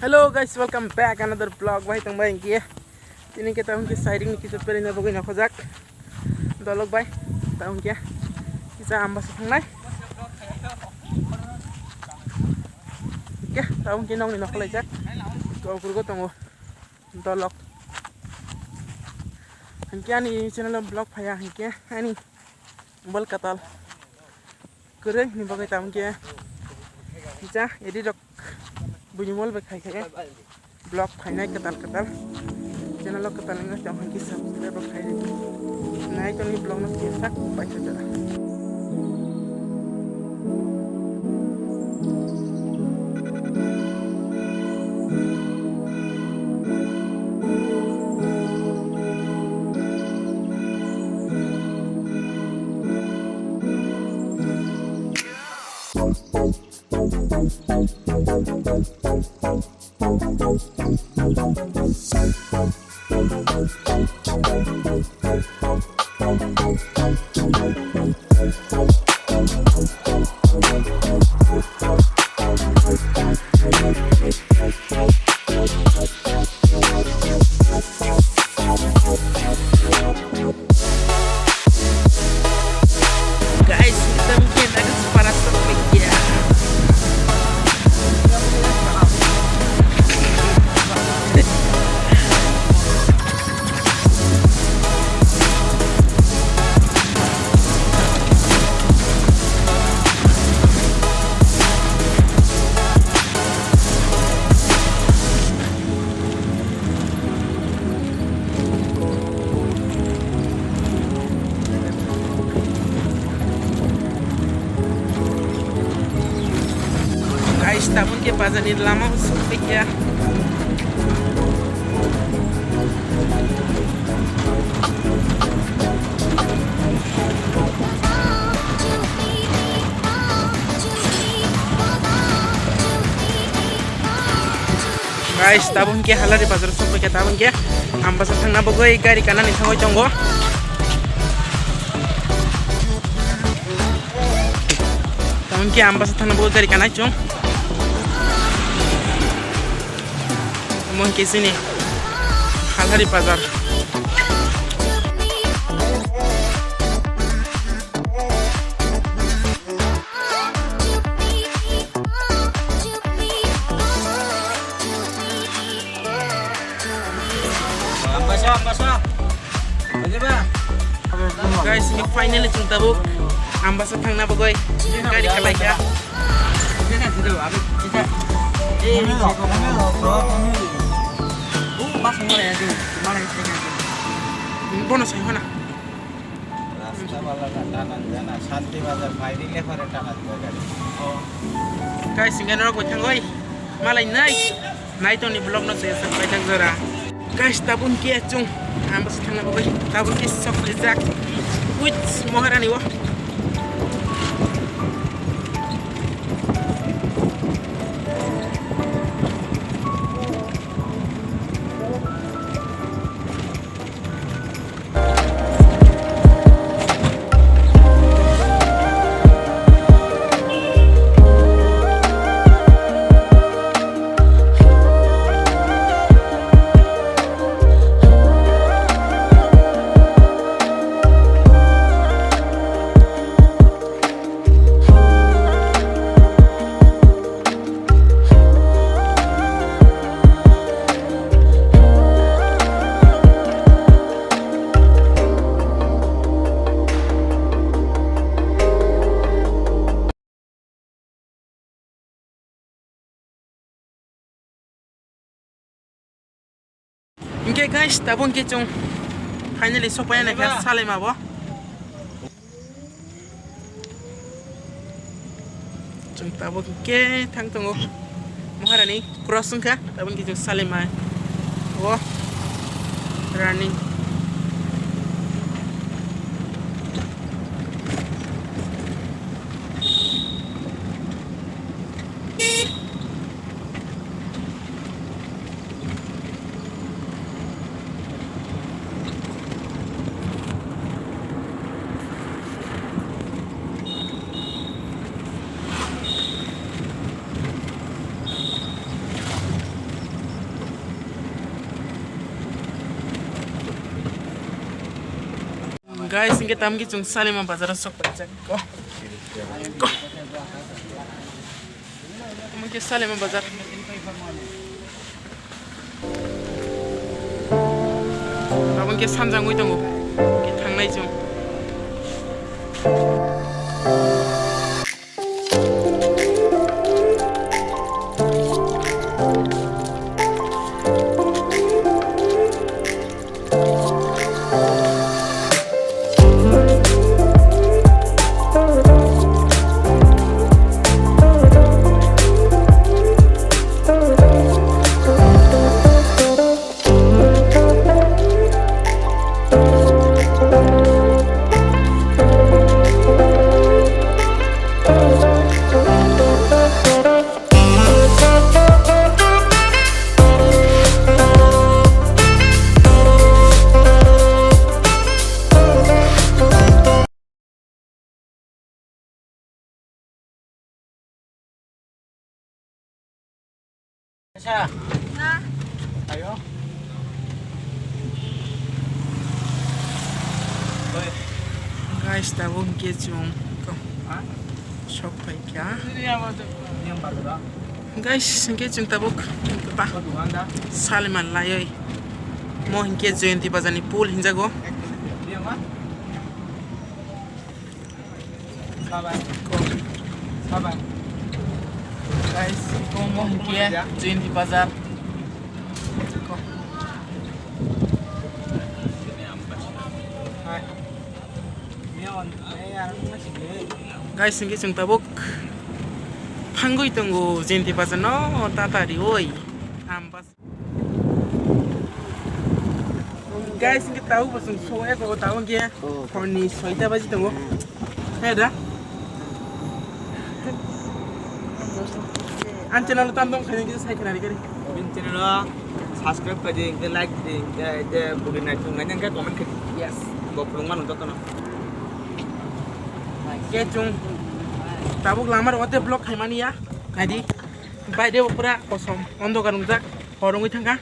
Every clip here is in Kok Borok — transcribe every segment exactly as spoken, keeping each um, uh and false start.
Hello guys, welcome back another vlog. Bai tong bai hingke. Tini kita hingke siding ni kisa peri na bagwi na khojak. Dolok bai. Ta hingke. Kisa ambasa thangnai. Ke, ta hingke nong ni nokholai jak. Kau kurgo tongo. Dolok. Hingke ani channel o vlog phaya hingke ani mobile katal. Kwrwi ni bagwi tamo khe kisa edit rok buini mol bai khai khai vlog phainai kwtal kwtal channel o kwtal wngwi tong hwn kisa subscribe rok khai ridi nai tongni vlog no kisa sak paisa jora. Guys, kita mungkin ada sepanas topik ya. Guys, tabuk ke bazar ni lama o sokphaikha. Guys, tabuk hingke Halari bazar sokphaikha, tabuk hingke Ambasa thangna bagwi gari kanani thangwi tongo. Tabuk hingke Ambasa thangna bagwi gari kanai chwng. Omo hingke chini Halari bazar. Guys, ini finally chwng tabuk Ambasa thangna bagwi gari khalaikha. Bono sai hona. Rasta bala na tanan jana, Shanti Bazar phaidi le pore tanan jana. Guys, hingke norok bai thangoi malai nai. Nai tongni vlog no se sak pai thak jora. Guys, tabuk hingke chwng Ambasa thangna bagwi tabuk hingke sok rijak. Wait, Maharani o. Hingke guys, tabuk hingke chwng finally sokphaina khe Salima bo. Chwng tabuk hingke thang tongo Maharani cross wngkha, tabuk hingke chwng Salima o running. Guys, hingke tamki chwng Salima bazar o sok paijak ko. Ko. Tamki Salima bazar. Abo hingke sanjangwi tongo. Hingke thangnai chwng. Guys, tabuk hingke chwng sok phaikha. Guys, hingke chwng tabuk Salima laioi. Mo hingke Jayanti Bazar ni pool hinjago. Sabai. Sabai. Guys, iko mo hingke Jayanti Bazar. Guys, hingke chwng tabuk thangwi tongo Jayanti Bazar no tata rioi. Am bas. Guys, hingke tabuk bo chwng so eko tabuk hingke horni soita baji tongo. He da. Ang channel tam tong khaini kisa sai khaini kari. Bin channel o subscribe khaidi, hingke like di, hingke, hingke bugui nai thung nai, hingke comment khaidi. Yes. Bo phulung mano jotono. Hingke chwng tabuk lama rogo te vlog khaimani ya. Khaidi. Bai de pura kosom ondokar wngjak. Hor wngwi thangkha.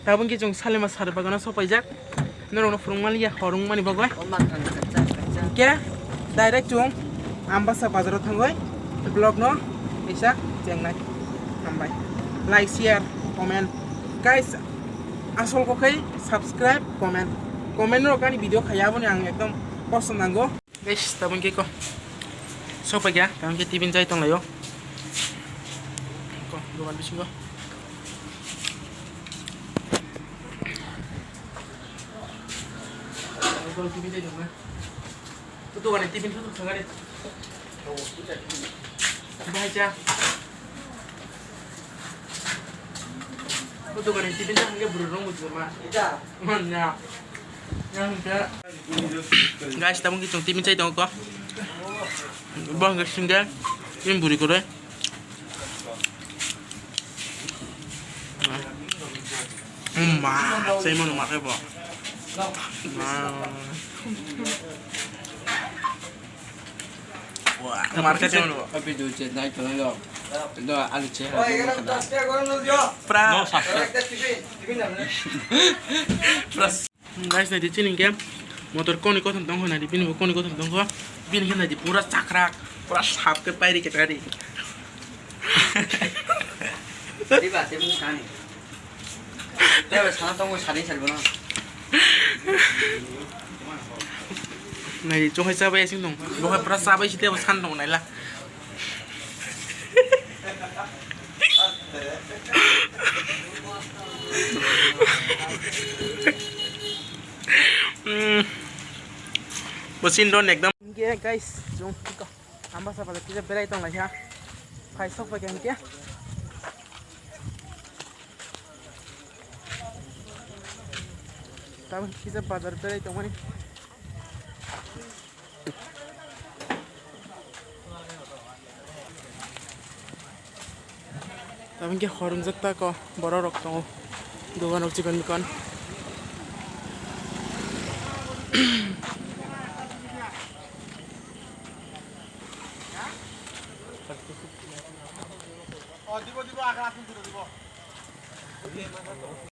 Tabuk hingke chwng Salima sar bagano sopaijak. Norokno phwrwngmani ya, hor wngmani bagwi. Hingke direct chwng Ambasa bazaro thangwi vlog no kaisa chengnai. Hambai. Like, share, comment. Guys, asol kok khe subscribe, comment. Comment no kani video khaya aboni ang ekdom kosom nango. Guys, tabuk hingke ko. Sopaikha, tabuk hingke tiffin chai tonglaio. Ko, dogan bisingo. Ko, tiffin chai tongma. Ko dogan ni tiffin thok thok sangare. Bahai cha. Ko dogan ni tiffin cha hingke buru rong bujima. Ita. Mana. Guys, tabuk hingke chwng tiffin chai tongo ko. Bo hingke single, ini buri kwrwi. Umma, sai mano ma khe bo. Ma. Wah, mar khe sai mano bo. Video chat nai tongo. Do alu che. Pra. Pra. Guys, naidi chini hingke motor koni kothom tongkho, naidi bini bo koni kothom tongkho, bini khe naidi pura chakrak, pura sap khe pairi khe tari. Tei ba, tei bini sani. Tei ba, sana tongo, sani sari bono. Naidi chonghai chabai asing tong, bohai pura chabai si tei bo san tong naila. Hmm. Bo sin don ekdam. Hingke guys, chwng iko Ambasa bazar kisa berai tong lai kha. Phai sok pai kha hingke. Tabuk kisa bazar berai tongmani. Tabuk hor wngjak ta ko borok rok tongo, dogan rok chikon mikon.